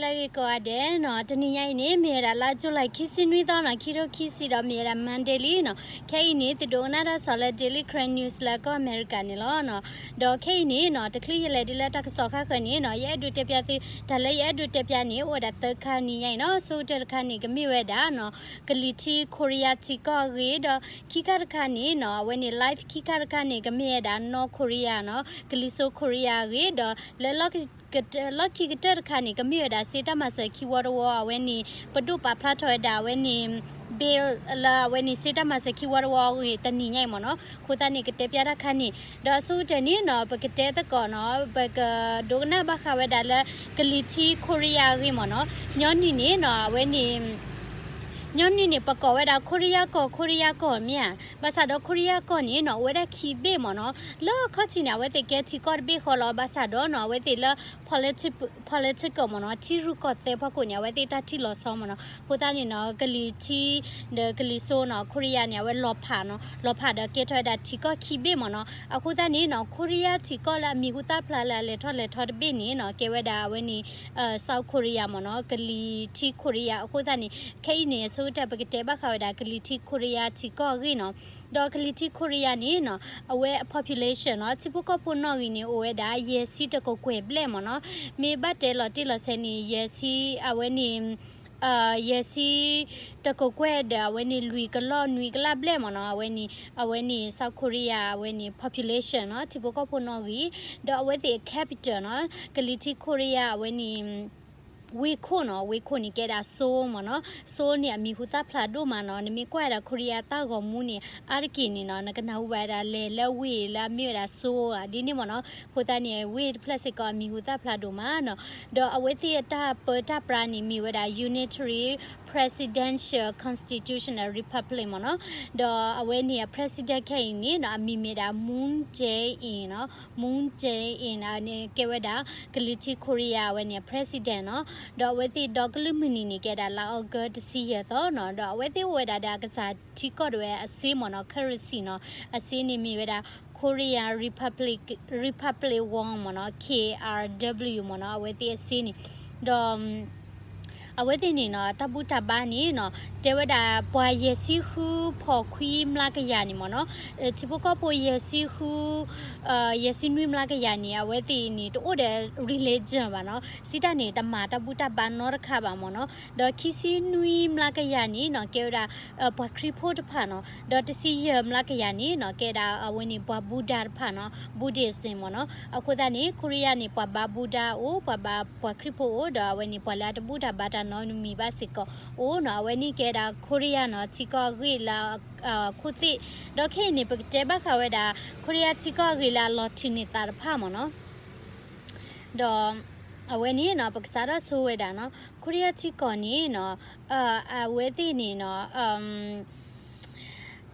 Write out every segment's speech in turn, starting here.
လၢဂ့ၤကိးဂၤဒဲးနီၤ, တနံၤညါအံၤန့ၣ် မ့ၢ်ဝဲဒၣ်လါ July ခံဆံနွံသီနီၤ, ခံထိခံဆံဒီး မ့ၢ်ဝဲဒၣ် Monday လံနီၤ. ခဲအံၤန့ၣ် သုဒိကနၣ်တၢ်ကစီၣ်လၢ Daily Karen News လၢကီၢ်အမဲရကၤန့ၣ်လီၤ. ဒီးခဲအံၤန့ၣ်နီၤ, တချုးယလဲၤဒ်လၢတၢ်ကစီၣ်ခါဃၢၤန့ၣ်နီၤ, ယအဲၣ်ဒိးတဲပျးသု, တၢ်လၢယအဲၣ်ဒိးတဲပျးန့ၣ် အိၣ်ဝဲဒၣ်သၢခါနံၤညါအံၤနီၤ. ဆိကတၢၢ်တခါန့ၣ် ကမ့ၢ်ဝဲဒၣ်နီၤ, ကလံၤထံးခိရံယါထံကီၢ်အဂ့ၢ်, ဒီးခံခါတခါန့ၣ်နီၤ, အဝဲန့ၣ် live ခံခါတခါန့ၣ် ကမ့ၢ်ဝဲဒၣ် North Korea နီၤ, ကလံၤစိးခိရံယါအဂ့ၢ်, ဒီးလၢ လီၢ်ခံကတၢၢ်တခါန့ၣ် ကမ့ၢ်ဝဲဒၣ်စ့တၢ်မၤစၢၤခံဝီတဝီ အဝဲန့ၣ် ပဒိၣ်ပာ်ဖျါထီၣ်ဝဲဒၣ်အဝဲန့ၣ် bill လၢအဝဲန့ၣ်စ့တၢ်မၤစၢၤခံဝီတဝီအဂ့ၢ် တနံၤညါအံၤမ့ၢ်နီၤ. အဃိသတးန့ၣ် ကတဲပျးတၢ်ခါန့ၣ်, ဒီးအဆိကတၢၢ်န့ၣ်နီၤ, ပကတဲသကိးနီၤ, ပကဒိကနၣ်ဘၣ်ဃးဝဲဒၣ်လၢ ကလံၤထံးခိရံယါအဂ့ၢ်မ့ၢ်နီၤ. ညီနုၢ်န့ၣ်နီၤ, အဝဲန့ၣ် ညီနုၢ်န့ၣ် ပကိးဝဲဒၣ် ခိရံယါကီၢ် ခိရံယါကီၢ်မ့ၢ်ဧါ. ဘၣ်ဆၣ်ဒီးခိရံယါကီၢ်န့ၣ်နီၤ, အိၣ်ဝဲဒၣ်ခံဘ့ၣ်မ့ၢ်နီၤ. လၢခီၣ်ထံးန့ၣ် အဝဲသ့ၣ်ကဲထံကီၢ်တဘ့ၣ်ဃီလီၤ. ဘၣ်ဆၣ်ဒီးနီၤ, အဝဲသ့ၣ်လၢ political မ့ၢ်နီၤ, ထံရူၢ်ကီၢ်သဲးဖီခိၣ်န့ၣ် အဝဲသ့ၣ်တၢ်ထံၣ်လီၤဆီမ့ၢ်နီၤ. အဃိသတးန့ၣ်နီၤ, ကလံၤထံး ဒီးကလံၤစိးနီၤ, ခိရံယါန့ၣ် အဝဲလီၤဖးနီၤ, လီၤဖးဒီးကဲထီၣ်ဝဲဒၣ်ထံကီၢ်ခံဘ့ၣ်မ့ၢ်နီၤ. အဃိသတးန့ၣ်နီၤ, ခိရံယါထံကီၢ်လၢအမံၤဟူသၣ်ဖျါလၢအလဲၤထီၣ်လဲၤထီတဘ့ၣ်န့ၣ်နီၤ, ကဲဝဲဒၣ်အဝဲန့ၣ် South Korea မ့ၢ်နီၤ, ကလံၤထံးခိရံယါ. အဃိသတးန့ၣ် ခဲအံၤန့ၣ် အဆိကတၢၢ် ပကတဲဘၣ်ဃးဝဲဒၣ် ကလံၤထံးခိရံယါထံကီၢ်အဂ့ၢ်နီၤ. ဒီးကလံၤထံးခိရံယါန့ၣ်နီၤ, အဝဲအ population နီၤ, ထံဖိကီၢ်ဖိနီၣ်ဂံၢ်န့ၣ် အိၣ်ဝဲဒၣ် ယဲၢ်ဆံတကကွဲၢ်ဘျဲၣ်မ့ၢ်နီၤ. မ့ၢ်ဘၣ်တဲလီၤတံၢ်လီၤဆဲးန့ၣ် ယဲၢ်ဆံ, အဝဲန့ၣ် ယဲၢ်ဆံတကကွဲၢ်ဒီး အဝဲန့ၣ် လွံၢ်ကလီၢ်နွံကလးဘျဲၣ်မ့ၢ်နီၤ. အဝဲန့ၣ်, အဝဲန့ၣ် South Korea အဝဲန့ၣ် population နီၤ, ထံဖိကီၢ်ဖိနီၣ်ဂံၢ်. ဒီးအဝဲသ့ၣ်အ capital နီၤ, ကလံၤထံးခိရံယါ အဝဲန့ၣ် ဝ့ၢ်ခိၣ်နီၤ, ဝ့ၢ်ခိၣ်န့ၣ်ကဲဒၣ် Seoul မ့ၢ်နီၤ. Seoul န့ၣ် အမံၤဟူသၣ်ဖျါဒိၣ်မးနီၤ. နမ့ၢ်ကွၢ်ဝဲဒၣ် ခိရံယါတၢ်ဂီၤမူန့ၣ် အါတက့ၢ်န့ၣ်နီၤ, နကနၢ်ဟူဘၣ်ဝဲဒၣ် လဲၤလၢဝ့ၢ်လၢအမ့ၢ်ဝဲဒၣ် Seoul ဧါ ဒ်န့ၣ်မ့ၢ်နီၤ. အဃိသတးန့ၣ် ဝ့ၢ်တဖျၢၣ်စ့ၢ်ကီး အမံၤဟူသၣ်ဖျါဒိၣ်မးနီၤ. ဒီးအဝဲသ့ၣ်အတၢ်ပၢတၢ်ပြးန့ၣ် မ့ၢ်ဝဲဒၣ် Unitary Presidential Constitutional Republic မ့ၢ်နီၤ. ဒီးအဝဲန့ၣ်အ president ခဲအံၤန့ၣ်နီၤ, အမံၤမ့ၢ်ဒၣ် Moon Jae-in နီၤ. Moon Jae-in န့ၣ် ကဲဝဲဒၣ် ကလံၤထံးခိရံယါ အဝဲန့ၣ် president နီၤ. ဒီးအဝဲသ့ၣ်ဒီကလုာ်မုၢ်နံၤန့ၣ် ကဲဒၣ်လါ August တဆံယဲၢ်သီနီၤ. ဒီးအဝဲသ့ၣ်အိၣ်ဝဲဒၣ်ဒီးအကစၢ်ထံကီၢ်ဒၣ်ဝဲအစ့မ့ၢ်နီၤ, currency နီၤ. အစ့န့ၣ်မ့ၢ်ဝဲဒၣ် Korean Republic, Republic Won မ့ၢ်နီၤ, K R W မ့ၢ်နီၤ, အဝဲသ့ၣ်အစ့န့ၣ်. ဒီး အဝဲသ့ၣ်န့ၣ်နီၤ, တၢ်ဘူၣ်တၢ်ဘါန့ၣ်နီၤ, တဲဝဲဒၣ်ပှၤယဲၢ်ဆံဃုဖီၣ်ခွံမျးကယၤန့ၣ်မ့ၢ်နီၤ, ထံဖိကီၢ်ဖိယဲၢ်ဆံဃု, ယဲၢ်ဆံနွံမျးကယၤန့ၣ် အဝဲသ့ၣ်န့ၣ် တအိၣ်ဒီး religion ဘၣ်နီၤ, စံးတၢ်န့ၣ် တမၤတၢ်ဘူၣ်တၢ်ဘါနီတခါဘၣ်မ့ၢ်နီၤ. ဒီးခံဆံနွံမျးကယၤန့ၣ်နီၤ, ကဲဝဲဒၣ် ပှၤခရံာ်ဖိတဖၣ်နီၤ. ဒီးတဆံယဲၢ်မျးကယၤန့ၣ်နီၤ, ကဲဒၣ်အဝဲန့ၣ် ပှၤဘူဒၤတဖၣ်နီၤ, Buddhism မ့ၢ်နီၤ. အဃိသတးန့ၣ် ခိရံယါန့ၣ် ပှၤဘါဘူဒၤအိၣ်, ပှၤဘါပှၤခရံာ်ဖိအိၣ်, ဒီးအဝဲန့ၣ် ပှၤလၢအတဘူၣ်တၢ်ဘါတၢ်နီတမံၤဘၣ်စ့ၢ်ကီးအိၣ်နီၤ. အဝဲန့ၣ်ကဲဒၣ်ခိရံယါနီၤ, ထံကီၢ်အဂ့ၢ်လၢအခိၣ်သ့ၣ်. ဒီးခဲအံၤန့ၣ် ပကတဲဘၣ်ဃးဝဲဒၣ် ခိရံယါထံကီၢ်အဂ့ၢ်လၢအလီၤထံးန့ၢ်သးတဖၣ်မ့ၢ်နီၤ. ဒီးအဝဲန့ၣ်နီၤ, ပကစးထီၣ်ဆိဝဲဒၣ်နီၤ, ခိရံယါထံကီၢ်န့ၣ်နီၤ, အဝဲသ့ၣ်န့ၣ်နီၤ,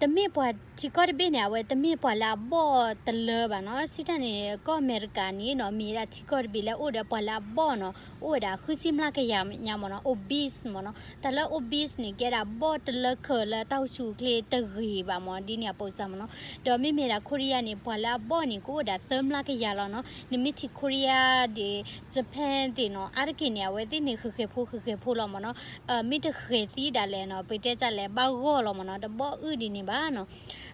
တမ့ၢ်ပှၤထံကီၢ်တဘ့ၣ်န့ၣ်, အဝဲတမ့ၢ်ပှၤလၢအဘီၣ်တလၢဘၣ်နီၤ. စံးတၢ်န့ၣ် ကီၢ်အမဲရကၤန့ၣ်နီၤ, မ့ၢ်ဒၣ်ထံကီၢ်တဘ့ၣ်လၢအိၣ်ဒီးပှၤလၢအဘီၣ်နီၤ, အိၣ်ဝဲဒၣ်ဃုဆံမျးကယၤညါမ့ၢ်နီၤ, obese မ့ၢ်နီၤ. တၢ်လၢ obese န့ၣ် ကဲဒၣ်ဘီၣ်တလၢခၢးလၢတၢ်အိၣ်ဆူၣ်အိၣ်ချ့တဂ့ၤဘၣ်မ့ၢ်, ဒ်န့ၣ်အပိစါမ့ၢ်နီၤ. ဒီးမ့မ့ၢ်ဒၣ်ခိရံယါန့ၣ် ပှၤလၢအဘီၣ်န့ၣ် ကအိၣ်ဝဲဒၣ်သၢမျးကယၤလီၤနီၤ. နမ့ၢ်ထံၣ်ခိရံယါဒီး Japan သ့ၣ်နီၤ, အါတက့ၢ်န့ၣ် အဝဲသ့ၣ်န့ၣ် ဃဲၤဃဲၤဖိဃဲၤဃဲၤဖိလီၤမ့ၢ်နီၤ. မ့ၢ်တဃဲၤသံဒၣ်လဲာ်နီၤ, ပတဲတၢ်လဲာ်ဘၣ်ဂီၢ်လီၤမ့ၢ်နီၤ, တဘီၣ်အုၣ်ဒ်န့ၣ်ဘၣ်နီၤ.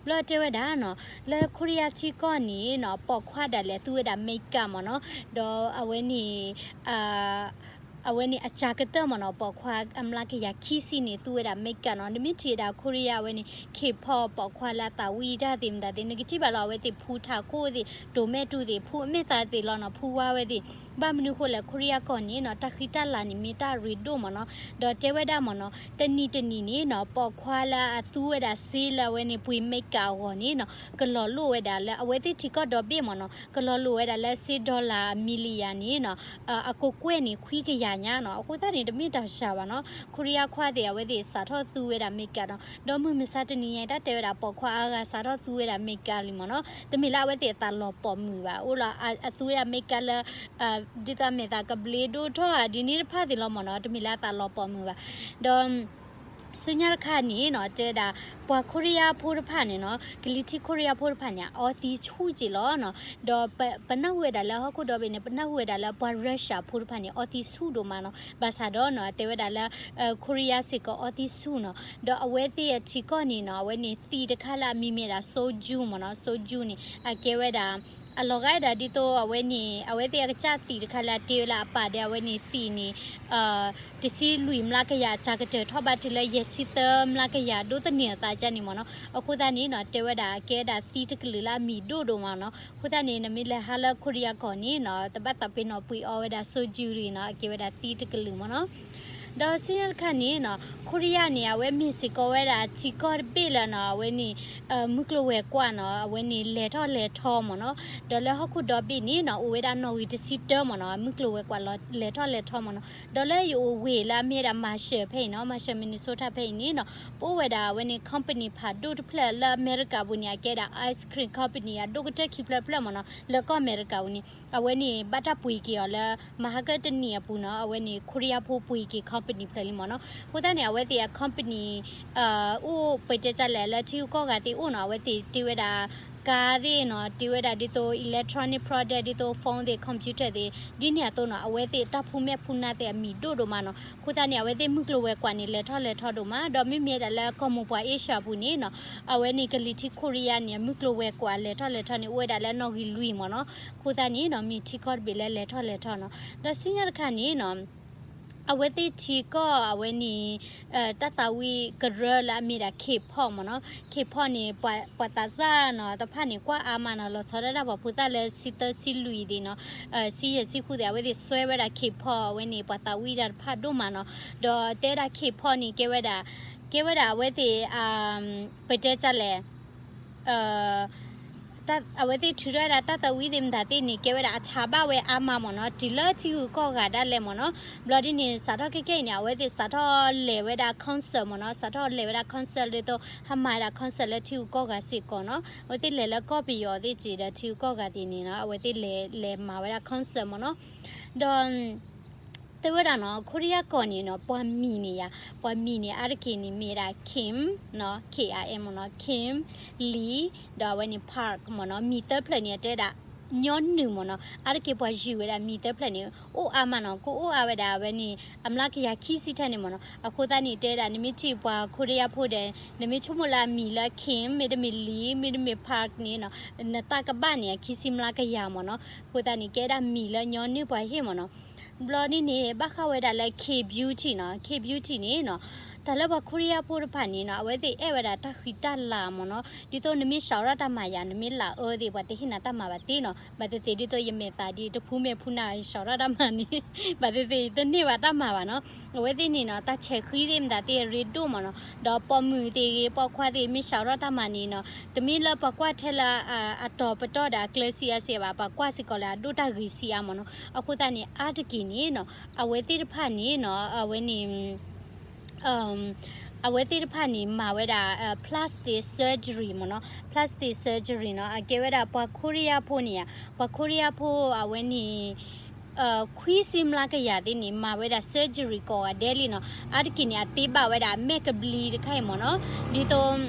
ဘျီတဲဝဲဒၣ်နီၤ, လၢခိရံယါထံကီၢ်န့ၣ်နီၤ, ပိာ်ခွါဒၣ်လဲာ်သူဝဲဒၣ် makeup မ့ၢ်နီၤ. ဒီးအဝဲန့ၣ် အဝဲန့ၣ်အစှၤကတၢၢ်မ့ၢ်နီၤ, ပိာ်ခွါအမျးကယၤခံဆံန့ၣ် သူဝဲဒၣ် makeup နီၤ. နမ့ၢ်ထံၣ်ဝဲဒၣ်ခိရံယါအဝဲန့ၣ် K-pop ပိာ်ခွါလၢအသးဝံၣ်တၢ်သ့ၣ်မတၤသ့ၣ်, နကထံၣ်ဘၣ်လီၤ, အဝဲသ့ၣ်ဖူထးခိၣ်သ့ၣ်, တိၤမဲာ်တူၢ်သ့ၣ်, ဖူအမဲာ်သးသ့ၣ်လီၤနီၤ, ဖူဝါဝဲသ့ၣ်. ဘၣ်မနုၤဃိလဲၣ်, ခိရံယါကီၢ်န့ၣ်နီၤ, တၢ်ဃံတၢ်လၤန့ၣ် မ့ၢ်တၢ်ရ့ဒိၣ်မ့ၢ်နီၤ. ဒီးတဲဝဲဒၣ်မ့ၢ်နီၤ, တနံၤတနံၤန့ၣ်နီၤ, ပိာ်ခွါလၢအသူဝဲဒၣ်စ့လၢအဝဲန့ၣ် ပှ့ၤ makeup အဂီၢ်န့ၣ်နီၤ, ကလီၤလိၣ်ဝဲဒၣ်လၢအဝဲသ့ၣ်ထံကီၢ်ဒီဘ့ၣ်မ့ၢ်နီၤ, ကလီၤလိၣ်ဝဲဒၣ်လၢစ့ dollar အ million န့ၣ်နီၤ, အကကွဲၢ်န့ၣ် ခွံကယၤညါနီၤ. အဃိသတးန့ၣ် တမ့ၢ်တၢ်စှၤဘၣ်နီၤ. ခိရံယါခွါသ့ၣ် အဝဲသ့ၣ်စးထီၣ်သူဝဲဒၣ် makeup နီၤ. ဒီးမုၢ်မဆါတနံၤညါအံၤ တၢ်တဲဝဲဒၣ် ပိာ်ခွါအါဂၤစးထီၣ်သူဝဲဒၣ် makeup လံမ့ၢ်နီၤ. တမ့ၢ်လၢအဝဲသ့ၣ်အသးလီၤပိာ်မုၣ်ဘၣ်. အိၣ်လီၤအသူဝဲဒၣ် makeup လၢ ဒ်သိးအမဲာ်သးကဘျ့ဒိၣ်ထီၣ်ဧါ ဒ်န့ၣ်တဖၣ်သ့ၣ်လီၤမ့ၢ်နီၤ. တမ့ၢ်လၢအသးလီၤပိာ်မုၣ်ဘၣ်. ဒီး ဆူညါတခါန့ၣ်နီၤ တဲဝဲဒၣ် ပှၤခိရံယါဖိတဖၣ်န့ၣ်နီၤ ကလံၤထံးခိရံယါဖိတဖၣ်န့ၣ် အီသံဆူၣ်က့ၤလီၤနီၤ. ဒီးပနၢ်ဟူဝဲဒၣ်လၢဟီၣ်ခိၣ်ဒီဘ့ၣ်န့ၣ် ပနၢ်ဟူဝဲဒၣ်လၢပှၤ Russia ဖိတဖၣ်န့ၣ် အီသံဆူၣ်ဒိၣ်မးနီၤ. ဘၣ်ဆၣ်ဒီးနီၤ တဲဝဲဒၣ်လၢ ခိရံယါစ့ၢ်ကီးအီသံဆူၣ်နီၤ. ဒီးအဝဲသ့ၣ်အထံကီၢ်န့ၣ်နီၤ အဝဲန့ၣ်သံးတခါလၢအမံၤမ့ၢ်ဒၣ် soju မ့ၢ်နီၤ. soju န့ၣ် အကဲဝဲဒၣ် အလီၤဂာ်ဒၣ်ဒ်သိးအဝဲန့ၣ် အဝဲသ့ၣ်အကစၢ်သံးတခါလၢအတ့ဝဲလၢအပာ်ဒီး အဝဲန့ၣ်သံးန့ၣ် တဆံလွံၢ်မျးကယၤ အစှၤကတၢၢ်ထီၣ်ဘးတုၤလၢယဲၢ်ဆံသၢမျးကယၤ ဒိးသန့ၤအသးကန့ၣ်မ့ၢ်နီၤ. အဃိသတးန့ၣ်နီၤ တဲဝဲဒၣ်ကဲဒၣ်သံးတကလုာ်လၢအမံၤဒိၣ်ဒိၣ်မးနီၤ. အဃိသတးန့ၣ် နမ့ၢ်လဲၤဟးလၢခိရံယါကီၢ်န့ၣ်နီၤ တဘၣ်သးပ့ၤနီၣ်ပှ့ၤအီဝဲဒၣ် soju နီၤ အကဲဝဲဒၣ်သံးတကလုာ်မ့ၢ်နီၤ. ဒီးဆူညါတခါန့ၣ်နီၤ ခိရံယါန့ၣ် အဝဲမ့ၢ်စ့ၢ်ကီးဝဲဒၣ်ထံကီၢ်တဘ့ၣ်လၢနီၤ အဝဲန့ၣ် မုၢ်ကျိၤဝဲၤကွာ်နီၤ အဝဲန့ၣ်လဲၤထီၣ်လဲၤထီမ့ၢ်နီၤ. ဒီးလၢဟီၣ်ခိၣ်ဒီဘ့ၣ်န့ၣ်နီၤ အိၣ်ဝဲဒၣ်နီၣ်ဂံၢ်တဆံတၢမ့ၢ်နီၤ မုၢ်ကျိၤဝဲၤကွာ်လီၤ လဲၤထီၣ်လဲၤထီမ့ၢ်နီၤ. ဒီးလၢယအိၣ်ဝ့ၢ်လၢအမ့ၢ်ဝဲဒၣ် Marshall ဖဲအံၤနီၤ Marshall Minnesota ဖဲအံၤန့ၣ်နီၤ ပအိၣ်ဝဲဒၣ်အဝဲန့ၣ် company ဖးဒိၣ်တဖျၢၣ်လၢအမဲရကၤပူၤန့ၣ် အကဲဒၣ် ice cream company အဒိၣ်ကတၢၢ်ခံဖျၢၣ်ဖျၢၣ်မ့ၢ်နီၤ လၢကီၢ်အမဲရကၤပူၤန့ၣ် အဝဲန့ၣ် ဘၣ်တၢ်ပှ့ၤက့ၤအီၤလၢ မဟါကတနံၣ်အပူၤနီၤ အဝဲန့ၣ် ခိရံယါဖိပှ့ၤက့ၤ company ဖျၢၣ်လံမ့ၢ်နီၤ. အဃိသတးန့ၣ် အဝဲသ့ၣ်အ company အိၣ်ပတဲတၢ်လဲၣ် လၢထံဂုၤကီၢ်ဂၤသ့ၣ်အိၣ်နီၤ အဝဲသ့ၣ်တ့ဝဲဒၣ် ကါသ့ၣ်နီၤ တ့ဝဲဒၣ်ဒ်သိး electronic product ဒ်သိး phone သ့ၣ် computer သ့ၣ် ဒ်န့ၣ်အသိးနီၤ အဝဲသ့ၣ်တၢ်ဖူမဲာ်ဖူနၢ်သ့ၣ်အမံၤဒိၣ်ဒိၣ်မးနီၤ. အဃိသတးန့ၣ် အဝဲသ့ၣ်မုၢ်ကျိၤဝဲၤကွာ်န့ၣ် လဲၤထီၣ်လဲၤထီဒိၣ်မး ဒီးမ့မ့ၢ်ဒၣ်လၢကီၢ်မိၢ်ပှၢ် Asia ပူၤန့ၣ်နီၤ အဝဲန့ၣ်ကလံၤထံးခိရံယါန့ၣ် မုၢ်ကျိၤဝဲၤကွာ်လဲၤထီၣ်လဲၤထီန့ၣ် အိၣ်ဝဲဒၣ်လၢနီၣ်ဂံၢ်လွံၢ်မ့ၢ်နီၤ. အဃိသတးန့ၣ်နီၤ မ့ၢ်ထံကီၢ်တဘ့ၣ်လၢလဲၤထီၣ်လဲၤထီနီၤ. ဒီးဆူညါတခါန့ၣ်နီၤ အဝဲသ့ၣ်ထံကီၢ်အဝဲန့ၣ် တၢ်သးဝံၣ်ကရၢလၢအမ့ၢ်ဒၣ် K-pop မ့ၢ်နီၤ. K-pop န့ၣ် ပှၤသးစၢ်နီၤ တဖၣ်န့ၣ် ကွၢ်အါမးနီၤ လီၤဆီဒၣ်တၢ်ပှၤဖိသၣ်လၢဆံသၢဆံလွံၢ်သ့ၣ်နီၤ ဆံယဲၢ်ဆံဃုသ့ၣ် အဝဲသ့ၣ်စွဲဝဲဒၣ် K-pop အဝဲန့ၣ် ပှၤသးဝံၣ်တၢ်တဖၣ်ဒိၣ်မးနီၤ. ဒီးတဲဒၣ် K-pop န့ၣ် ကဲဝဲဒၣ် ကဲဝဲဒၣ်အဝဲသ့ၣ် ပတဲတၢ်လဲၣ် အဝဲသ့ၣ်ထုးထီၣ်ဝဲဒၣ်တၢ်သးဝံၣ်သ့ၣ်မတၤသ့ၣ်န့ၣ် ကဲဝဲဒၣ်အဆါဘၣ်ဝဲအါမးမ့ၢ်နီၤ တုၤလၢထံဂုၤကီၢ်ဂၤဒၣ်လဲာ်မ့ၢ်နီၤ. ဘျီဒ်န့ၣ် စးထီၣ်ခဲကဲအံၤန့ၣ် အဝဲသ့ၣ်စးထီၣ်လဲၤဝဲဒၣ် concert မ့ၢ်နီၤ စးထီၣ်လဲၤဝဲဒၣ် concert ဒ်သိး ဟးမၤဝဲဒၣ် concert လၢထံဂုၤကီၢ်ဂၤစ့ၢ်ကီးနီၤ အဝဲသ့ၣ်လဲၤလၢကီၢ်ပယီၤသ့ၣ်က့ဒီးထံဂုၤကီၢ်ဂၤသ့ၣ်န့ၣ်နီၤ အဝဲသ့ၣ်လဲၤလဲၤမၤဝဲဒၣ် concert မ့ၢ်နီၤ. ဒီး တဲဝဲဒၣ်နီၤ ခိရံယါကီၢ်န့ၣ်နီၤ ပှၤမံၤန့ၣ်ယါ ပှၤမံၤန့ၣ် အါတက့ၢ်န့ၣ် မ့ၢ်ဝဲဒၣ် Kim နီၤ K I M မ့ၢ်နီၤ Kim, Lee ဒီးအဝဲန့ၣ် Park မ့ၢ်နီၤ မံၤသၢဖျၢၣ်န့ၣ် အတဲဒၣ် ညီနုၢ်မ့ၢ်နီၤ အါတက့ၢ်ပှၤယုၢ်ဝဲဒၣ်မံၤသၢဖျၢၣ်န့ၣ် အိၣ်အါမးနီၤ ကအိၣ်အါဝဲဒၣ်အဝဲန့ၣ် အမျးကယၤခံဆံထဲန့ၣ်မ့ၢ်နီၤ. အဃိသတးန့ၣ် တဲဒၣ် နမ့ၢ်ထံၣ်ပှၤခိရံယါဖိဒီး နမ့ၢ်ဆိကမိၣ်လၢအမံၤလၢ Kim မ့တမ့ၢ် Lee မ့တမ့ၢ် Park န့ၣ်နီၤ နသးကဘၣ်န့ၣ် အခံဆံမျးကယၤမ့ၢ်နီၤ. အဃိသတးန့ၣ် ကဲဒၣ်မံၤလၢညီနုၢ်ပှၤဟ့ၣ်မ့ၢ်နီၤ. ဘျီဒ်န့ၣ် ဘၣ်ဃးဝဲဒၣ်လၢ K-beauty နီၤ K-beauty န့ၣ်နီၤ တၢ်လၢပှၤခိရံယါဖိတဖၣ်န့ၣ်နီၤ အဝဲသ့ၣ်အဲၣ်ဝဲဒၣ်တၢ်ဃံတၢ်လၤမ့ၢ်နီၤ. ဒ်သိးနမ့ၢ်စးထီၣ်တၢ်မၤယၤ နမ့ၢ်လၤအၢသ့ၣ် ပှၤတဟ့ၣ်နၤတၢ်မၤဘၣ်သ့နီၤ. ဘၣ်သ့ၣ်သ့ၣ်ဒ်သိးယမဲာ်သးဒ်တဖူမဲာ်ဖူနၤ ယစးထီၣ်တၢ်မၤန့ၣ် ဘၣ်သ့ၣ်သ့ၣ်ယတန့ၢ်ဘၣ်တၢ်မၤဘၣ်နီၤ. အဝဲသ့ၣ်န့ၣ်နီၤ တၢ်ဆဲးဃံသ့ၣ်မတၤသ့ၣ်ရ့ဒိၣ်မ့ၢ်နီၤ. ဒီးပိာ်မုၣ်သ့ၣ်ဂ့ၤ ပိာ်ခွါသ့ၣ် မ့ၢ်စးထီၣ်တၢ်မၤန့ၣ်နီၤ တမ့ၢ်လၢပှၤကွၢ်ထဲလၢအတီၤပတီၢ်ဒီးအကျၢၤဆံးအါဆံးဘၣ် ပှၤကွၢ်စ့ၢ်ကီးလၢအဒိၣ်တၢ်ဂ့ၤဆံးအါမ့ၢ်နီၤ. အဃိသတးန့ၣ် အါတက့ၢ်န့ၣ်နီၤ အဝဲသ့ၣ်တဖၣ်န့ၣ်နီၤ အဝဲန့ၣ် အဝဲသ့ၣ်တဖၣ်န့ၣ် မၤဝဲဒၣ် plastic surgery မ့ၢ်နီၤ plastic surgery နီၤ အကဲဝဲဒၣ်ပှၤခိရံယါဖိန့ၣ်ဧါ ပှၤခိရံယါဖိအဝဲန့ၣ် ခွံဆံမျးကယၤသ့ၣ်န့ၣ် မၤဝဲဒၣ် surgery ကိးဂၤဒဲးလံနီၤ အါတက့ၢ်န့ၣ် အတ့ဘၣ်ဝဲဒၣ်အမဲာ်ကဘျံးတခါအံၤမ့ၢ်နီၤ ဒ်သိး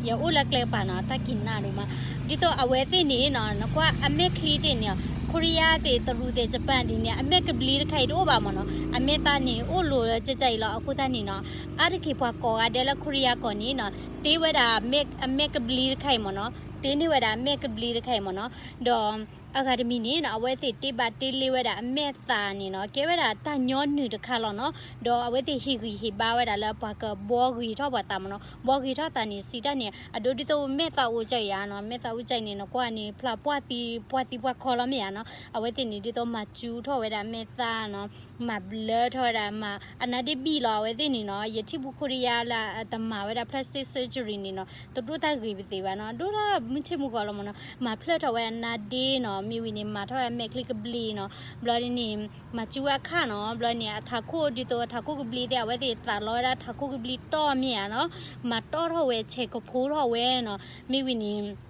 ယအိၣ်လၢကျဲကပၤနီၤ တၢ်ကံၢ်နါဒိၣ်မး ဒ်သိးအဝဲသ့ၣ်န့ၣ်နီၤ နကွၢ်အမဲာ်ချံသ့ၣ်န့ၣ် ခိရံယါသ့ၣ် တရူးသ့ၣ် Japan ဒ်န့ၣ် အမဲာ်ကဘျံးတခါအံၤတအိၣ်ဘၣ်မ့ၢ်နီၤ အမဲာ်သၣ်န့ၣ် အိၣ်လိၤလၢကကါအံၤလီၤ အဃိသတးန့ၣ်နီၤ အါတက့ၢ်ပှၤကိးဂၤဒဲးလၢခိရံယါကီၢ်န့ၣ်နီၤ တ့ဝဲဒၣ်အမဲာ်ကဘျံးတခါအံၤမ့ၢ်နီၤ တ့န့ၢ်ဝဲဒၣ်အမဲာ်ကဘျံးတခါအံၤမ့ၢ်နီၤ ဒီး အဂၤတမံၤန့ၣ်နီၤ အဝဲသ့ၣ်တ့ဘၣ်တ့လ့ဝဲဒၣ်အမဲာ်သၣ်န့ၣ်နီၤ ကဲဝဲဒၣ်တၢ်ညီနုၢ်တခါလီၤနီၤ ဒီးအဝဲသ့ၣ်ဟ့ၣ်ဂံၢ်ဟ့ၣ်ဘါဝဲဒၣ်လၢပှၤကဘှီဂ့ၤထီၣ်ပှၤသးမ့ၢ်နီၤ ဘှီဂ့ၤထီၣ်သးန့ၣ် စံးတၢ်န့ၣ် အဒိဒ်သိးမဲာ်သၣ်အိၣ်ကၢအံၤဧါနီၤ မဲာ်သၣ်အိၣ်ကၢအံၤန့ၣ် နကွၢ်န့ၣ် ဖျါပှၢ်သံ ပှၢ်သံပှၢ်ခီလီၤမ့ၢ်ဧါနီၤ အဝဲသ့ၣ်န့ၣ် ဒ်သိးမၤစူထီၣ်ဝဲဒၣ်မဲာ်သၣ်နီၤ မၤဘျၢထီၣ်ဝဲဒၣ်မၤ အနါဒ့ဘံၣ်လီၤ အဝဲသ့ၣ်န့ၣ်နီၤ ယထံၣ်ဘူးခိရံယါလၢအတမၤဝဲဒၣ် plastic surgery န့ၣ်နီၤ တဒိၣ်တၢ်ဂ့ၤပသ့ဘၣ်နီၤ ဒိၣ်တၢ်မုၢ်ထံၣ်မုၢ်ဂီၤလီၤမ့ၢ်နီၤ မၤဖျၢၣ်ထီၣ်ဝဲအနါဒ့နီၤ မ့ၢ်ဝံၤန့ၣ် မၤထီၣ်ဝဲအမဲာ်ချံကဘျံးနီၤ ဘျီဒ်န့ၣ် မၤစူဝဲအခါနီၤ ဘျီန့ၣ် အထးခိၣ်ဒ်သိးအထးခိၣ်ကဘျံးသ့ၣ် အဝဲသ့ၣ်သးလီဝဲဒၣ်ထးခိၣ်ကဘျံးတီၢ်မ့ၢ်ဧါနီၤ မၤတီၢ်ထီၣ်ဝဲ ဆဲးကဖိထီၣ်ဝဲနီၤ မ့ၢ်ဝံၤန့ၣ်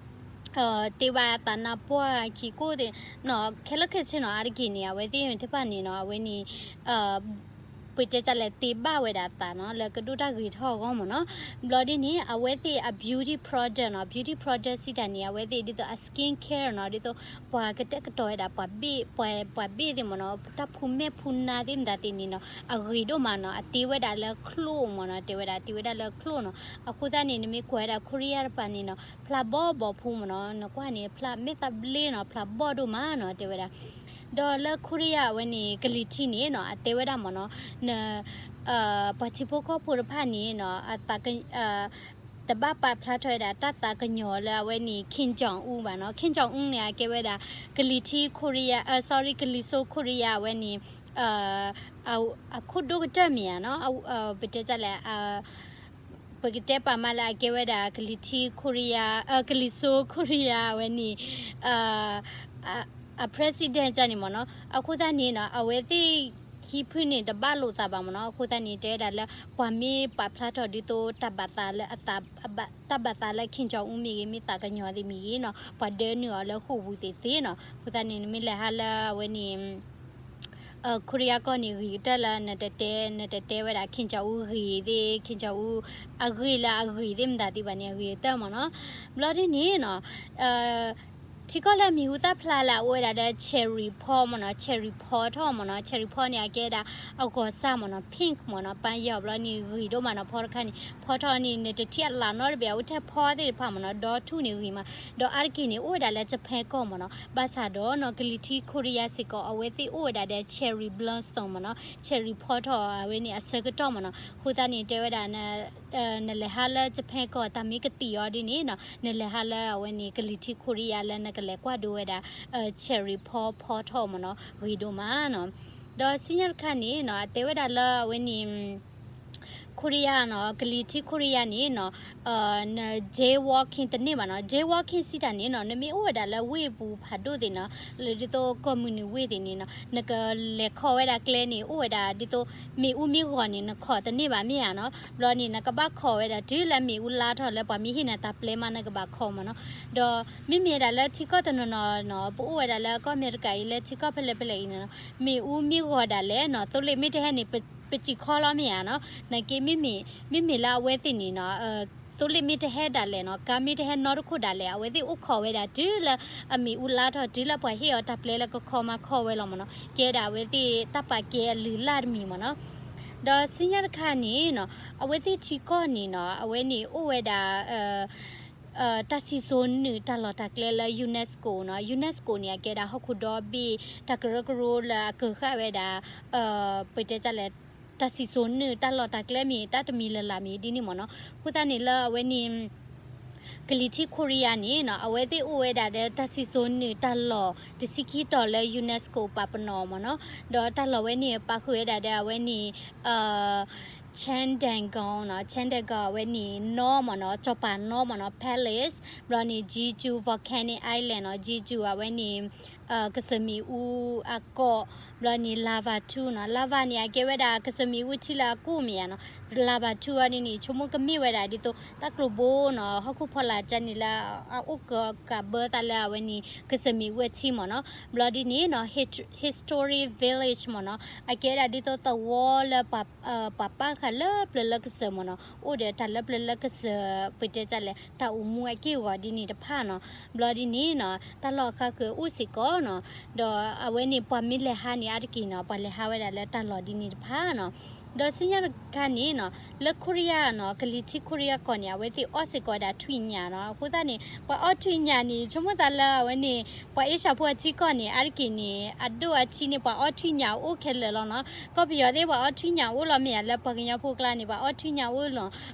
တ့ဘၣ်သးနါပှၢ်ခံကိၣ်သ့ၣ်နီၤ ခဲလၢာ်ခဲဆ့နီၤ အါတက့ၢ်န့ၣ် အဝဲသ့ၣ်တဖၣ်န့ၣ်နီၤ အဝဲန့ၣ် ပတဲတၢ်လဲၣ် တ့ဘၣ်ဝဲဒၣ်အသးနီၤ လၢကဒိၣ်တၢ်ဂ့ၤထီၣ်အဂီၢ်မ့ၢ်နီၤ. ဘျီဒ်န့ၣ် အဝဲသ့ၣ်အ beauty product နီၤ beauty product စံးတၢ်န့ၣ် အဝဲသ့ၣ်ဒ်သိးအ skin care နီၤ ဒ်သိး ပှၤကတဲာ်ကတီၤဝဲဒၣ် ပှၤဘ့ၣ် ပှၤ ပှၤဘ့ၣ်သ့ၣ်မ့ၢ်နီၤ တၢ်ဖူမဲာ်ဖူနါသ့ၣ်မတၤသ့ၣ်န့ၣ်နီၤ အဂ့ၤဒိၣ်မးနီၤ အတ့ဝဲဒၣ်လၢချိၣ်မ့ၢ်နီၤ တဲဝဲဒၣ်တ့ဝဲဒၣ်လၢချိၣ်နီၤ. အဃိသတးန့ၣ် နမ့ၢ်ကွၢ်ဝဲဒၣ် ခိရံယါတပၤန့ၣ်နီၤ ဖျါဘီၣ်ဘီၣ်ဖူမ့ၢ်နီၤ နကွၢ်န့ၣ် ဖျါမဲာ်သၣ်ဘျ့နီၤ ဖျါဘီၣ်ဒိၣ်မးနီၤ တဲဝဲဒၣ် ဒီးလၢခိရံယါအဝဲန့ၣ် ကလံၤထံန့ၣ်နီၤ အတဲဝဲဒၣ်မ့ၢ်နီၤ န ပှၤထံဖိကီၢ်ဖိတဖၣ်န့ၣ်နီၤ အသး တဘၣ်ပာ်ဖျါထီၣ်ဝဲဒၣ်တၢ်သးကညီၤလၢအဝဲန့ၣ် Kim Jong Un ဘၣ်နီၤ. Kim Jong Un န့ၣ် အကဲဝဲဒၣ် ကလံၤထံခိရံယါ sorry ကလံၤစိးခိရံယါအဝဲန့ၣ် အခိၣ်ဒိၣ်ကတၢၢ်မ့ၢ်ဧါနီၤ ပတဲတၢ်လဲၣ် ပကတဲပာ်မးလၢအကဲဝဲဒၣ် ကလံၤထံခိရံယါ ကလံၤစိးခိရံယါအဝဲန့ၣ် အ president န့ၣ်မ့ၢ်နီၤ. အဃိသတးန့ၣ်နီၤ အဝဲသ့ၣ်ခံဖုန့ၣ် တဘၣ်လိာ်သးဘၣ်မ့ၢ်နီၤ. အဃိသတးန့ၣ် တဲဝဲဒၣ်လၢ ပှၤမ့ၢ်ပာ်ဖျါထီၣ်ဒ်သိးတၢ်ဘၣ်သးလၢအသး တၢ်ဘၣ်သးလၢ Kim Jong Un မ့ၢ်ဂ့ၤ မ့ၢ်သးကညီၤသ့ၣ်မ့ၢ်ဂ့ၤနီၤ ပှၤဒၢနုာ်အီၤလၢဃိာ်ပူၤသ့ၣ်သ့နီၤ. အဃိသတးန့ၣ် နမ့ၢ်လဲၤဟးလၢအဝဲန့ၣ် ခိရံယါကီၢ်န့ၣ် ဂ့ၤကတၢၢ်လၢ နတတဲ နတတဲဝဲဒၣ် Kim Jong Un ဂ့ၤသ့ၣ် Kim Jong Un အဂ့ၢ်လၢအဂ့ၤသ့ၣ်မတၤသ့ၣ်ဘၣ်န့ၣ် အဂ့ၤကတၢၢ်မ့ၢ်နီၤ. ဘျီဒ်န့ၣ်နီၤ ထံကီၢ်လၢအမံၤဟူသၣ်ဖျါလၢအအိၣ်ဝဲဒၣ်ဒီး cherry ဖီမ့ၢ်နီၤ cherry ဖီထီၣ်မ့ၢ်နီၤ cherry ဖီန့ၣ် အကဲဒၣ်အဂီၤစၢ်မ့ၢ်နီၤ pink မ့ၢ်နီၤ ပန်းရောင် ဘျီန့ၣ်ဂ့ၤဒိၣ်မးနီၤ ဖီတခါန့ၣ် ဖီထီၣ်န့ၣ် နတထံၣ်အလးနီတဘ့ၣ် အအိၣ်ထဲဖီသ့ၣ်တဖၣ်မ့ၢ်နီၤ ဒီထူၣ်န့ၣ်ဂ့ၤမး ဒီးအါတက့ၢ်န့ၣ် အိၣ်ဝဲဒၣ်လၢ Japan ကီၢ်မ့ၢ်နီၤ ဘၣ်ဆၣ်ဒီးနီၤ ကလံၤထံခိရံယါစ့ၢ်ကီး အဝဲသ့ၣ်အိၣ်ဝဲဒၣ်ဒီး cherry blossom မ့ၢ်နီၤ cherry ဖီထီၣ်အဝဲန့ၣ်အဆၢကတီၢ်မ့ၢ်နီၤ အဃိသတးန့ၣ် တဲဝဲဒၣ် နလဲၤဟးလၢ Japan ကီၢ် တၢ်မ့ၢ်ကသံၣ်အီၤဒ်န့ၣ်နီၤ နလဲၤဟးလၢအဝဲန့ၣ် ကလံၤထံခိရံယါလၢနကလဲၤကွၢ်ဒိဝဲဒၣ် cherry ဖီဖီထီၣ်မ့ၢ်နီၤ ဂ့ၤဒိၣ်မးနီၤ. ဒီးဆူညါတခါန့ၣ်နီၤ အတဲဝဲဒၣ်လၢအဝဲန့ၣ် ခိရံယါနီၤ ကလံၤထံခိရံယါန့ၣ်နီၤ န jaywalking တန့ၢ်ဘၣ်နီၤ jaywalking စံးတၢ်န့ၣ်နီၤ နမ့ၢ်အိၣ်ဝဲဒၣ်လၢဝ့ၢ်ပူၤဖးဒိၣ်သ့ၣ်နီၤ လၢဒ်သိးကီၢ်မုၢ်နုာ်ဝ့ၢ်သ့ၣ်န့ၣ်နီၤ နကလဲၤခီဝဲဒၣ်ကျဲန့ၣ် အိၣ်ဝဲဒၣ်ဒ်သိး မ့ၣ်အူမ့ၢ်ဂီၤန့ၣ် နခိးတန့ၢ်ဘၣ်မ့ၢ်ဧါနီၤ ဘျီန့ၣ် နကဘၣ်ခိးဝဲဒၣ်တုၤလၢမ့ၣ်အူလါထီၣ်လၢပှၤမ့ၢ်ဟ့ၣ်နၤတၢ်ပျဲမး နကဘၣ်ခိးမ့ၢ်နီၤ ဒီးမ့မ့ၢ်ဒၣ်လၢထံကီၢ်တနီၤနီၤနီၤ ပအိၣ်ဝဲဒၣ်လၢကီၢ်အမဲရကၤအံၤ လၢထံကီၢ်ဖဲလဲၣ်ဖဲလဲၣ်အံၤန့ၣ်နီၤ မ့ၣ်အူမ့ၢ်ဂီၤဒၣ်လဲာ်နီၤ သိလ့ၣ်မ့ၢ်တဟဲန့ၣ် ပစံၣ်ခီလီၤမ့ၢ်ဧါနီၤ နာ်က့ မ့မ့ၢ်လၢအဝဲသ့ၣ်န့ၣ်နီၤ သိလ့ၣ်မ့ၢ်တဟဲဒၣ်လဲာ်နီၤ ကါမ့ၢ်တဟဲနီတခိၣ်ဒၣ်လဲာ် အဝဲသ့ၣ်အိၣ်ခိးဝဲဒၣ်တုၤလၢအမ့ၣ်အူလါထီၣ် တုၤလၢပှၤဟ့ၣ်အီၤတၢ်ပျဲလၢကခိးမၤခိးဝဲလီၤမ့ၢ်နီၤ ကဲဒၣ်အဝဲသ့ၣ်တၢ်ပာ်ကဲအလုၢ်အလၢ်တမံၤမ့ၢ်နီၤ ဒီးဆူညါတခါန့ၣ်နီၤ အဝဲသ့ၣ်ထံကီၢ်န့ၣ်နီၤ အဝဲန့ၣ်အိၣ်ဝဲဒၣ် တၢ်စံၣ်စိၤနုာ်တၢ်လီၢ်တၢ်ကျဲလၢ UNESCO နီၤ UNESCO န့ၣ် အကဲဒၣ်ဟီၣ်ခိၣ်ဒီဘ့ၣ် တၢ်ကရၢကရိလၢအကၢၤဃာ်ဝဲဒၣ် ပတဲတၢ်လဲၣ် တၢ်စံၣ်စိၤနုာ်တၢ်လီၢ်တၢ်ကျဲမ့ၢ် တၢ်တမံၤလၢ်လၢ်မ့ၢ်ဒ်န့ၣ်မ့ၢ်နီၤ အဃိသတးန့ၣ်လၢအဝဲန့ၣ် ကလံၤထံးခိရံယါန့ၣ်နီၤ အဝဲသ့ၣ်အိၣ်ဝဲဒၣ်ဒီးတၢ်စံၣ်စိၤနုာ်တၢ်လီၢ်တဆံခံတီၤလၢ UNESCO ပာ်ပနီၣ်မ့ၢ်နီၤ ဒီးတၢ်လီၢ်ဝဲန့ၣ် ပာ်ဃုာ်ဝဲဒၣ်ဒီးအဝဲန့ၣ် Chendengon နီၤ Chendengon အဝဲန့ၣ်နီၤမ့ၢ်နီၤ စီၤပၤနီၤမ့ၢ်နီၤ palace ဘျီန့ၣ် Jeju volcanic island နီၤ Jeju အဝဲန့ၣ် ကစၢၢ်မ့ၣ်အူအကီၢ် ဘျီန့ၣ် lava too နီၤ lava န့ၣ် အကဲဝဲဒၣ်ကစၢၢ်မ့ၣ်အူထံလၢအကိၢ်မ့ၢ်ဧါနီၤ lava too အီၤဒ်န့ၣ် ဆိကမိၣ်ကမ့ၢ်ဝဲဒၣ်ဒ်သိး တၢ်ကျိၤဘိနီၤ ဟီၣ်ခိၣ်ဖီလာ်ကန့ၣ်လၢ အအိၣ်ကကးဘၢသးလၢအဝဲန့ၣ် ကစၢၢ်မ့ၣ်အူအထံမ့ၢ်နီၤ ဘျီဒ်န့ၣ်နီၤ historic village မ့ၢ်နီၤ အကဲဒၣ်ဒ်သိးသဝီလၢ ပှၤပာ်ဃာ်လၢပျၢၤလၢကစၢၢ်မ့ၢ်နီၤ အိၣ်ဒီးတၢ်လၢပျၢၤလၢကစၢၢ် ပတဲတၢ်လဲၣ် တၢ်အိၣ်မူအက့ၢ်အဂီၤဒ်န့ၣ်တဖၣ်နီၤ ဘျီဒ်န့ၣ်နီၤ တၢ်လီၢ်အဃါဃုာ်အိၣ်စ့ၢ်ကီးနီၤ ဒီးအဝဲန့ၣ် ပှၤမ့ၢ်လဲၤဟးန့ၣ် အါတက့ၢ်နီၤ ပှၤလဲၤဟးဝဲဒၣ်လၢတၢ်လီၢ်ဒ်န့ၣ်တဖၣ်နီၤ ဒီးဆူညါတခါန့ၣ်နီၤ လၢခိရံယါနီၤ ကလံၤထံးခိရံယါကီၢ်န့ၣ် အဝဲသ့ၣ်အီၣ်စ့ၢ်ကီးဝဲဒၣ်ထွံၣ်ညၣ်နီၤ အဃိသတးန့ၣ် ပှၤအီၣ်ထွံၣ်ညၣ်န့ၣ် ဆိကမိၣ်သးလၢအဝဲန့ၣ် ပှၤအ့ရှၢၣ်ဖိအထံကီၢ်န့ၣ် အါတက့ၢ်န့ၣ် အဒိၣ်အထံန့ၣ် ပှၤအီၣ်ထွံၣ်ညၣ်အိၣ်ခဲလၢာ်လီၤနီၤ ကီၢ်ပယီၤသ့ၣ်ပှၤအီၣ်ထွံၣ်ညၣ်အိၣ်လီၤမ့ၢ်ဧါ လၢပှၤကညီဖိကျါန့ၣ် ပှၤအီၣ်ထွံၣ်ညၣ်အိၣ်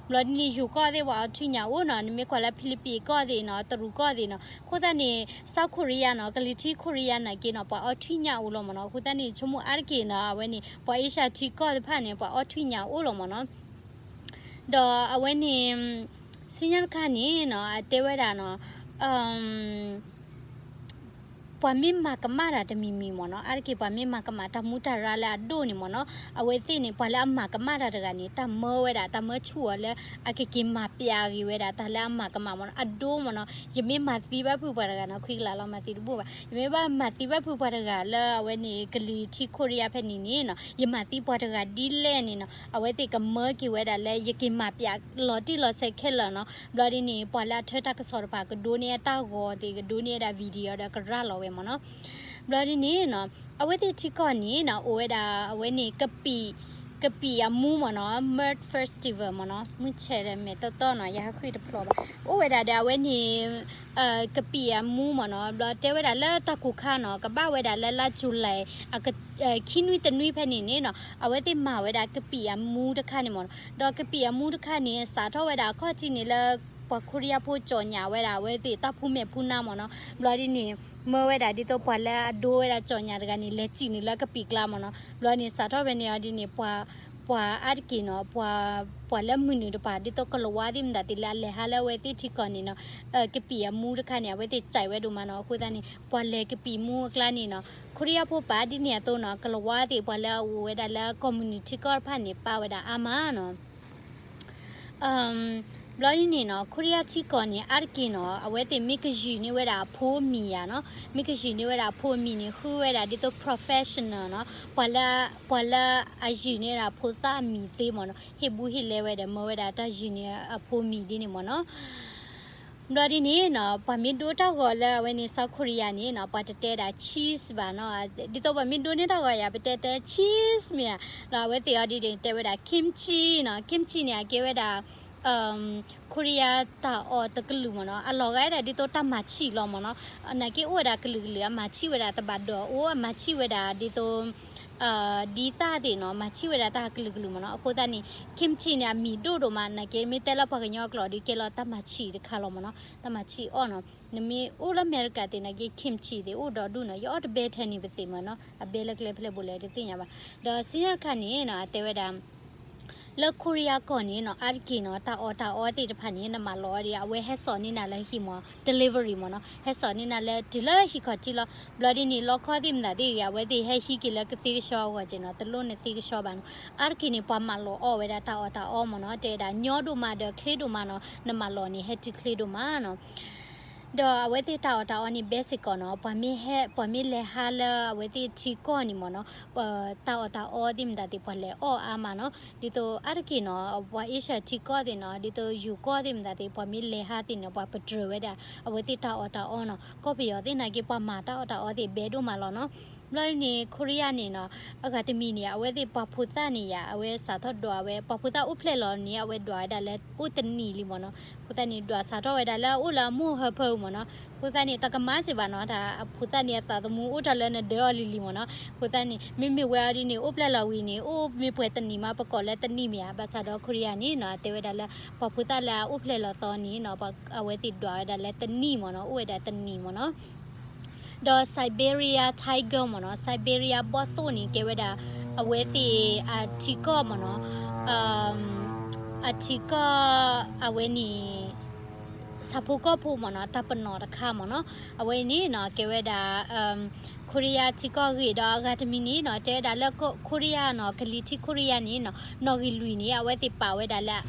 လီၤ ဘျီဒ်န့ၣ်ယိၤကီၢ်သ့ၣ်ပှၤအီၣ်ထွံၣ်ညၣ်အိၣ်နီၤ နမ့ၢ်ကွၢ်လၢဖံလံးပံးကီၢ်သ့ၣ်နီၤ တရူးကီၢ်သ့ၣ်နီၤ အဃိသတးန့ၣ် South Korea နီၤ ကလံၤထံးခိရံယါနာ်က့နီၤ ပှၤအီၣ်ထွံၣ်ညၣ်အိၣ်လီၤမ့ၢ်နီၤ အဃိသတးန့ၣ် ဆိကမိၣ်အါတက့ၢ်နီၤ အဝဲန့ၣ် ပှၤအ့ရှၢၣ်ထံကီၢ်တဖၣ်န့ၣ် ပှၤအီၣ်ထွံၣ်ညၣ်အိၣ်လီၤမ့ၢ်နီၤ ဒီးအဝဲန့ၣ် ဆူညါတခါန့ၣ်နီၤ အတဲဝဲဒၣ်နီၤ အ ပှၤမ့ၢ်မၤကမၣ်တၢ်တမံၤမံၤမ့ၢ်နီၤ, အါတက့ၢ်ပှၤမ့ၢ်မၤကမၣ်တၢ်မူတၢ်ရၢလၢအဒိၣ်န့ၣ်မ့ၢ်နီၤ, အဝဲသ့ၣ်န့ၣ် ပှၤလၢအမၤကမၣ်တၢ်တဂၤန့ၣ် တၢ်မၢဝဲဒၣ် တၢ်မၢဆူၣ်အီၤလၢ အကက့ၤမၤပျးဂ့ၤဝဲဒၣ် တၢ်လၢအမၤကမၣ်မ့ၢ်နီၤ, အဒိမ့ၢ်နီၤ, ယမ့ၢ်မၤသံဘၣ်ဖုးပှၤတဂၤနီၤ, ခွံကလးလီၤမၤသံတဘူၣ်ဘၣ်, ယမ့ၢ်ဘၣ်မၤသံဘၣ်ဖုးပှၤတဂၤလၢအဝဲန့ၣ် ကလံၤထံခိရံယါဖဲန့ၣ်န့ၣ်နီၤ, ယမၤသံပှၤတဂၤဒ်လဲၣ်န့ၣ်နီၤ, အဝဲသ့ၣ်ကမၢက့ၤဝဲဒၣ်လၢယက့ၤမၤပျးလီၤတံၢ်လီၤဆဲးခဲလၢာ်နီၤ, ဘျီဒ်န့ၣ် ပှၤလၢအထၢတၢ်ကစီၣ်တဖၣ် ကဒိးန့ၢ်အတၢ်ဂီၤသ့ၣ် ကဒိးန့ၢ်ဝဲဒၣ် video ဒီးကရၤလီၤဝဲမ့ၢ်နီၤ. ဘျီဒ်န့ၣ်နီၤ, အဝဲသ့ၣ်ထံကီၢ်န့ၣ်နီၤ အိၣ်ဝဲဒၣ်အဝဲန့ၣ် ကပံာ်အမူမ့ၢ်နီၤ, Mud Festival မ့ၢ်နီၤ, မုၢ်ဆဲးဒီးမဲာ်တီတီနီၤ, ယဟးဃ့ၢ်တဖျိဘၣ်, အိၣ်ဝဲဒၣ်ဒီးအဝဲန့ၣ် ကပံာ်အမူမ့ၢ်နီၤ, ဘျီတဲဝဲဒၣ်လၢတၢ်ကူၣ်ခါနီၤ ကဘၣ်ဝဲဒၣ်လၢလါ July ခံနွံတနွံဖဲန့ၣ်န့ၣ်နီၤ, အဝဲသ့ၣ်မၤဝဲဒၣ်ကပံာ်အမူတခါန့ၣ်မ့ၢ်နီၤ, ဒီးကပံာ်အမူတခါန့ၣ် စးထီၣ်ဝဲဒၣ်အခီၣ်ထံးန့ၣ်လၢ ပှၤခိရံယါဖိကၠီၣ်ညါဝဲဒၣ် အဝဲသ့ၣ်တၢ်ဖူမဲာ်ဖူနါမ့ၢ်နီၤ, ဘျီဒ်န့ၣ် မၢဝဲဒၣ်ဒ်သိးပှၤလၢအဒိဝဲဒၣ်ကၠီၣ်ညါတဂၤန့ၣ် လဲၤစံၣ်နုာ်လၢကပံာ်ကျါမ့ၢ်နီၤ, ဘျီန့ၣ် စးထီၣ်ဖဲန့ၣ်အီၤဒ်န့ၣ် ပှၤ ပှၤအါတက့ၢ်နီၤ, ပှၤ ပှၤလၢမုၢ်နုာ်တပၤ ဒ်သိးကလၤဝါသ့ၣ်မတၤသ့ၣ်လၢအလဲၤဟးလၢအဝဲသ့ၣ်ထံကီၢ်န့ၣ်နီၤ, ကပံာ်အမူတခါန့ၣ် အဝဲသ့ၣ်စံၣ်ဝဲဒိၣ်မးနီၤ, အဃိသတးန့ၣ် ပှၤလဲၤကပံာ်မူအကျါန့ၣ်နီၤ, ခိရံယါဖိပာ်ဒ်န့ၣ်အသိးနီၤ, ကလၤဝါသ့ၣ် ပှၤလၢအအိၣ်ဝဲဒၣ်လၢကီၢ်မုၢ်နုာ်ထံကီၢ်တဖၣ်န့ၣ် ပာ်ဝဲဒၣ်အါမးနီၤ. ဘျီဒ်န့ၣ်နီၤ, ခိရံယါထံကီၢ်န့ၣ် အါတက့ၢ်နီၤ အဝဲသ့ၣ်မ့ၢ်ကယုၢ်န့ၢ်ဝဲဒၣ်အဖိမံၤယါနီၤ, မ့ၢ်ကယုၢ်န့ၢ်ဝဲဒၣ်အဖိအမံၤန့ၣ် ဃုဝဲဒၣ်ဒ်သိး professional နီၤ, ပှၤလၢ ပှၤလၢအယုၢ်န့ၢ်ဝဲဒၣ်ဖိသၣ်အမံၤသ့မ့ၢ်နီၤ, ဟ့ၣ်ဘူၣ်ဟ့ၣ်လဲဝဲဒီးမၢဝဲဒၣ်တၢ်ယုၢ်န့ၢ်အဖိမံၤဒ်န့ၣ်မ့ၢ်နီၤ. ဘျီဒ်န့ၣ်နီၤ, ပှၤမ့ၢ်ဒိတၢ်ဂီၤလၢအဝဲန့ၣ် South Korea န့ၣ်နီၤ, ပှၤတတဲဒၣ် cheese ဘၣ်နီၤ, ဒ်သိးပှၤမ့ၢ်ဒိန့ၢ်တၢ်ဂီၤယၤ ပတဲတဲ cheese မ့ၢ်ဧါ, ဒီးအဝဲသ့ၣ်အီၤဒ်န့ၣ် တဲဝဲဒၣ် kimchi နီၤ, kimchi န့ၣ် အကဲဝဲဒၣ် ခိရံယါတၢ်အီၣ်တကလုာ်မ့ၢ်နီၤ, အလီၤဂာ်ဒၣ်ဒ်သိးတၢ်မၤဆံၣ်လီၤမ့ၢ်နီၤ, နာ်က့အိၣ်ဝဲဒၣ်ကလုာ်ကလုာ် အမၤဆံၣ်ဝဲဒၣ်တဘၣ်ဒီးအိၣ် အမၤဆံၣ်ဝဲဒၣ်ဒ်သိး ဒ်သၣ်သ့ၣ်နီၤ, မၤဆံၣ်ဝဲဒၣ်တၢ်ကလုာ်ကလုာ်မ့ၢ်နီၤ, အဃိသတးန့ၣ် kimchi န့ၣ် အမံၤဒိၣ်ဒိၣ်မး, နာ်က့မ့ၢ်တဲလၢပှၤကညီအကျိာ်ဒီးကဲလီၤတၢ်မၤဆံၣ်တခါလီၤမ့ၢ်နီၤ, တၢ်မၤဆံၣ်အီၣ်နီၤ, နမ့ၢ်အိၣ်လၢအမဲရကၤသ့ၣ်နာ်က့ kimchi သ့ၣ်အိၣ်ဒီဒူၣ်နီၤ, ယအီၣ်တဘဲထဲန့ၣ်ပသ့ၣ်မ့ၢ်နီၤ, အဘဲလၢကျဲဖဲလဲၣ်ဘိလဲၣ်တသ့ၣ်ညါဘၣ်, ဒီးစံးညါတခါန့ၣ်နီၤ အတဲဝဲဒၣ် လၢခိရံယါကီၢ်န့ၣ်နီၤ အါတက့ၢ်နီၤ တၢ်အီၣ်တၢ်အီသ့ၣ်တဖၣ်န့ၣ် နမၤလီၤအီၤဒီး အဝဲဟဲစိာ်န့ၢ်နၤလၢဟံၣ်မ့ၢ် delivery မ့ၢ်နီၤ, ဟဲစိာ်န့ၢ်နၤလၢတုၤလၢဟံၣ်ခီၣ်ထံးလီၤ. ဘျီဒ်န့ၣ် လီခီသ့ၣ်မတၤသ့ၣ်ဂ့ၤ အဝဲသ့ၣ်ဟဲဟံးက့ၤလၢကသ့ကဆှီအဂီၢ်က့နီၤ, တလိၣ်နသ့ကဆှီဘၣ်နီၤ. အါတက့ၢ်န့ၣ် ပှၤမၤလီၤအီၣ်ဝဲဒၣ်တၢ်အီၣ်တၢ်အီမ့ၢ်နီၤ, တဲဒၣ်ညီဒိၣ်မးဒီးချ့ဒိၣ်မးနီၤ, နမၤလီၤန့ၣ် ဟဲတုၤချ့ဒိၣ်မးနီၤ. ဒီးအဝဲသ့ၣ်တၢ်အီၣ်တၢ်အီန့ၣ် ဘဲစ့ၢ်ကီးနီၤ, ပှၤမ့ၢ်ဟဲ ပှၤမ့ၢ်လဲၤဟးလၢအဝဲသ့ၣ်ထံကီၢ်န့ၣ်မ့ၢ်နီၤ, တၢ်အီၣ်တၢ်အီသ့ၣ်မတၤသ့ၣ် ပှၤလဲၤအီၣ်အါမးနီၤ. ဒ်သိးအါတက့ၢ်နီၤ ပှၤအ့ရှၢၣ်ထံကီၢ်သ့ၣ်နီၤ, ဒ်သိးယိၤကီၢ်သ့ၣ်မတၤသ့ၣ် ပှၤမ့ၢ်လဲၤဟးသ့ၣ်န့ၣ် ပှၤပတြၢၤဝဲဒၣ် အဝဲသ့ၣ်တၢ်အီၣ်တၢ်အီနီၤ. ကီၢ်ပယီၤသ့ၣ်နာ်က့ ပှၤမၤတၢ်အီၣ်တၢ်အီသ့ၣ်ဘဲဒိၣ်မးလီၤနီၤ. ဘျီန့ၣ် ခိရံယါန့ၣ်နီၤ, အဂၤတမံၤန့ၣ် အဝဲသ့ၣ်ပှၤဖိသၣ်န့ၣ်ယါ အဝဲစးထီၣ်ဒွးဝဲ ပှၤဖိသၣ်အိၣ်ဖျဲၣ်လီၤန့ၣ် အဝဲဒွးဝဲဒၣ်လၢအိၣ်တနံၣ်လံမ့ၢ်နီၤ. ဖိသၣ်န့ၣ် ဒွးစးထီၣ်ဝဲဒၣ်လၢအအိၣ်လၢအမိၢ်ဟၢဖၢမ့ၢ်နီၤ. ဖိသၣ်န့ၣ် တၢ်ကမၣ်စ့ၢ်ဘၣ်နီၤ, တၢ်အဖိသၣ်န့ၣ် အသးသမူအိၣ်တၢ်လၢနဒၢအီၤလံၤလံၤမ့ၢ်နီၤ. ဖိသၣ်န့ၣ် မ့မ့ၢ်ဝဲအီၤဒ်န့ၣ် အိၣ်ဖျဲၣ်လီၤဝံၤန့ၣ် အိၣ်မ့ၢ်ပှဲၤတနံၣ်မး ပကိးလၢတနံၣ်မ့ၢ်ဧါ. ဘၣ်ဆၣ်ဒီးခိရံယါန့ၣ်နီၤ တဲဝဲဒၣ်လၢ ပှၤဖိသၣ်လၢအအိၣ်ဖျဲၣ်လီၤသီန့ၣ်နီၤ အဝဲသ့ၣ်ဒွးဝဲဒၣ်လၢတနံၣ်မ့ၢ်နီၤ, အိၣ်ဝဲဒၣ်တနံၣ်မ့ၢ်နီၤ. ဒီး Siberia Tiger မ့ၢ်နီၤ, Siberia ဘီၣ်သိၣ်န့ၣ် ကဲဝဲဒၣ် အဝဲသ့ၣ်အထံကီၢ်မ့ၢ်နီၤ, အထံကီၢ် အဝဲန့ၣ် ဆၣ်ဖိကီၢ်ဖိမ့ၢ်နီၤ, တၢ်ပနီၣ်တခါမ့ၢ်နီၤ. အဝဲန့ၣ်နီၤ ကဲဝဲဒၣ် ခိရံယါထံကီၢ်ဂ့ၢ်ဒီးအဂၤတမံၤန့ၣ်နီၤ တဲဝဲဒၣ်လၢခိရံယါနီၤ, ကလံၤထံးခိရံယါန့ၣ်နီၤ, နီၣ်ဂံၢ်လွံၢ်န့ၣ် အဝဲသ့ၣ်ပာ်ဝဲဒၣ်လၢ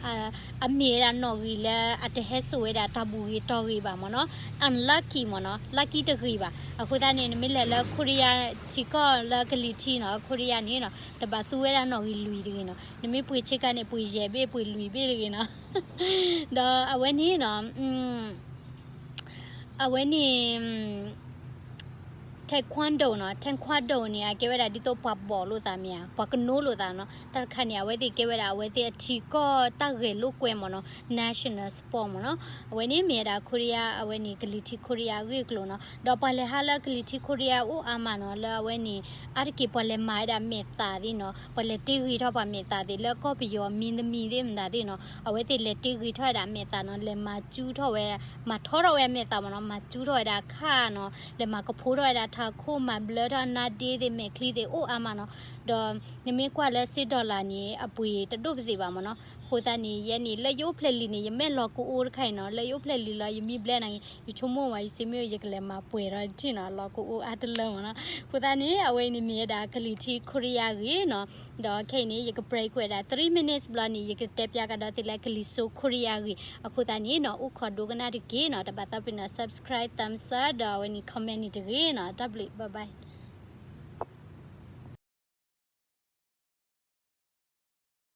အမ့ၢ်ဝဲဒၣ်နီၣ်ဂံၢ်လၢအတဟဲစိာ်ဝဲဒၣ်တၢ်ဘူၣ်ဂ့ၤတီၢ်ဂ့ၤဘၣ်မ့ၢ်နီၤ, unlucky မ့ၢ်နီၤ, lucky တဂ့ၤဘၣ်. အဃိသတးန့ၣ် နမ့ၢ်လဲၤလၢခိရံယါထံကီၢ်လၢကလံၤထံးနီၤ, ခိရံယါန့ၣ်နီၤ တဘၣ်သူဝဲဒၣ်နီၣ်ဂံၢ်လွံၢ်တဂ့ၤနီၤ, နမ့ၢ်ပှ့ၤဆ့ကၤန့ၣ် ပှ့ၤယဲၢ်ဘ့ၣ် ပှ့ၤလွံၢ်ဘ့ၣ်တဂ့ၤနီၤ. ဒီးအဝဲန့ၣ်နီၤ အဝဲန့ၣ် taekwondo နီၤ, taekwondo န့ၣ် အကဲဝဲဒၣ်ဒ်သိးပှၤဘီၣ်လိာ်သးမ့ၢ်ဧါ, ပှၤကနိလိာ်သးနီၤ. တၢ်တခါန့ၣ် အဝဲသ့ၣ်ကဲဝဲဒၣ် အဝဲသ့ၣ်အထံကီၢ်တၢ်ဂဲၤလိာ်ကွဲမ့ၢ်နီၤ, national sport မ့ၢ်နီၤ. အဝဲန့ၣ်မ့ၢ်ဝဲဒၣ်ခိရံယါ အဝဲန့ၣ် ကလံၤထံးခိရံယါအဂ့ၢ်အကျိၤနီၤ. ဒီးပှၤလဲၤဟးလၢကလံၤထံးခိရံယါအိၣ်အါမးနီၤ, လၢအဝဲန့ၣ် အါတက့ၢ်ပှၤလဲၤမၤဝဲဒၣ်မဲာ်သၣ်သ့ၣ်နီၤ, ပှၤလဲၤတ့ဂ့ၤထီၣ်ပှၤမဲာ်သၣ်သ့ၣ် လၢကီၢ်ပယီၤမံၤတမံၤသ့ၣ်မတၤသ့ၣ်နီၤ, အဝဲသ့ၣ်လဲၤတ့ဂ့ၤထီၣ်ဝဲဒၣ်မဲာ်သၣ်နီၤ, လဲၤမၤကၠူထီၣ်ဝဲ မၤထီထီၣ်ဝဲအမဲာ်သၣ်မ့ၢ်နီၤ, မၤကၠူထီၣ်ဝဲဒၣ်ခါနီၤ, လဲၤမၤကဖိထီၣ်ဝဲဒၣ်ထးခိၣ် မၤဘျၢထီၣ်နါဒ့သ့ၣ် မဲာ်ချံသ့ၣ်အိၣ်အါမးနီၤ. ဒီးနမ့ၢ်ကွၢ်လၢစ့ dollar န့ၣ် အပှ့ၤတဒိၣ်ပသ့ၣ်ဘၣ်မ့ၢ်နီၤ, အဃိသတးန့ၣ် ယဲန့ၣ် လၢယအိၣ်ဖျဲၣ်လံၤန့ၣ် ယမ့ၢ်လီၤကအိတခါအံၤနီၤ, လၢယအိၣ်ဖျဲၣ်လံၤလီၤ ယမံဘျဲၣ်နၤအံၤ ယဆိကမိၣ်ဝဲ ယစ့မ့ၢ်ယကလဲၤမၤပှဲၤထီၣ်တထံၣ်နီၤ, လီၤကအိအါတလၢမ့ၢ်နီၤ. အဃိသတးန့ၣ် အဝဲအံၤန့ၣ်မ့ၢ်ဝဲဒၣ်ကလံၤထံးခိရံယါဂ့ၢ်နီၤ. ဒီးခဲအံၤန့ၣ် ယက break ဝဲဒၣ် three minutes ဘျီန့ၣ် ယကတဲပျးကဒီးသုလၢကလံၤစိးခိရံယါဂ့ၢ်. အဃိသတးန့ၣ်နီၤ အိၣ်ခိးဒိကနၣ်တက့ၢ်နီၤ, တဘၣ်သးပ့ၤနီၤ subscribe, thumbs up ဒီးအဝဲန့ၣ် comment န့ၣ်တဂ့ၤနီၤ. တၢ်ဘျုး bye bye.